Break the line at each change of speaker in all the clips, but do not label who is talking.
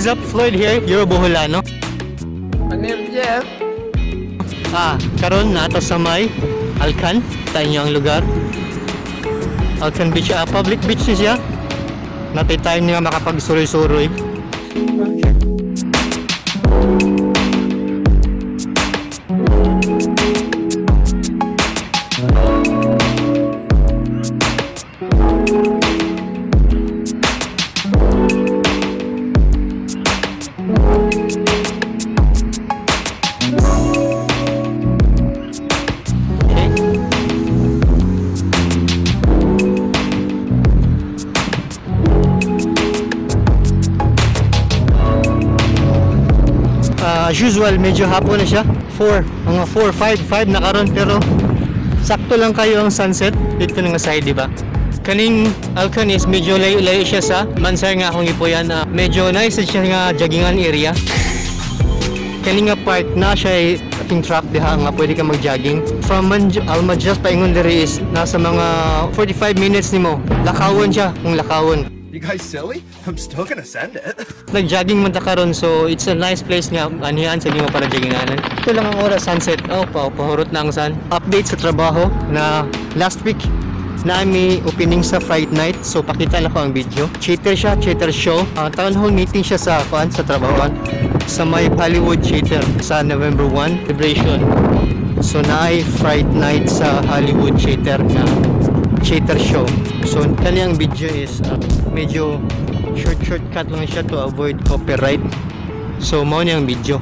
What is up? Floyd here, your Boholano.
My name's Jeff.
Karon naa ta sa may Alcan, tayo niyo ang lugar. Alcan Beach, public beach ni siya. Naa tay time nga makapagsuroy-suroy. Okay. Okay. As usual, medyo hapon na siya. 4, mga 4, 5, 5 na karon, pero sakto lang kayo ang sunset dito nga side, di ba? Kaning Alcan is medyo layo-layo siya sa Mansar nga akong gipuy-an. Medyo nice siya nga joggingan area. Kani nga park na siya ay ating track diha nga pwede ka mag-jogging. From Al Majaz paingon diri is nasa mga 45 minutes nimo. Lakawon siya kung lakawon.
You guys silly? I'm still gonna send it.
Nag-jogging man ta karon, so it's a nice place nga anihan sa nimo para jogginganan. Ito lang ang oras, sunset. Oh, pahurot na ang sun. Update sa trabaho na last week na may opening sa Fright Night. So pakita na ko ang video. Theater siya, theater show. Town hall meeting siya sa kuan, sa trabahoan sa may Hollywood Theater sa November 1 celebration. So naay Fright Night sa Hollywood Theater nga theater show. So kaniyang video is medyo short short cut lang siya to avoid copyright. So mao niyang video.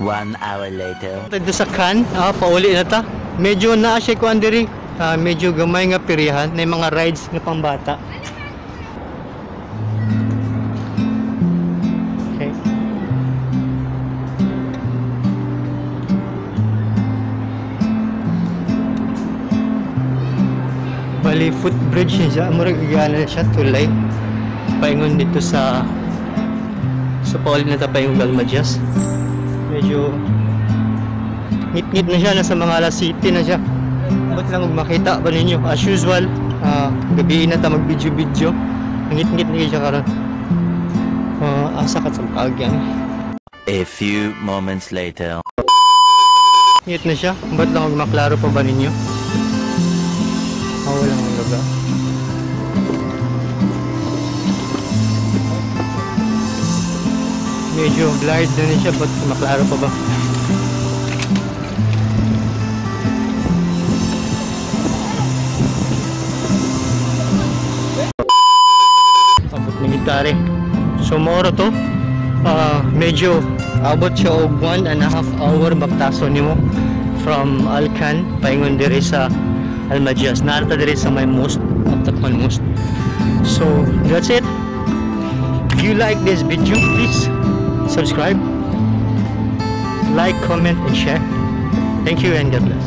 One hour later.
Dito sa Khan, pauli na ta. Medyo naa siya kuan diri. Medyo gamay nga pirihan na mga rides nga pangbata. Okay. Bali footbridge niya siya. Murag na siya tulay. Paingon dito sa pauli na ta paingon Al Majaz. Medyo ngit-ngit na siya, nasa mga alas city na siya. Ba't lang og makita ba ninyo? As usual, gabi na ta mag-video-video. Ngit-ngit na siya karon. Asa ka sa kaagyan.
A few moments later.
Ngit na siya. Ba't lang og maklaro pa ba ninyo? Walang ang lugar. Medyo blurred na rin siya, ba't maklaro pa ba? Abot ni gitare. So moro to. Medyo abot siya og 1.5 hour baktaso nimo from Al Khan paingon diri sa Al Majaz. Naa ta diri sa may most Abtakman Most. So that's it. If you like this video, please subscribe, like, comment, and share. Thank you and God bless.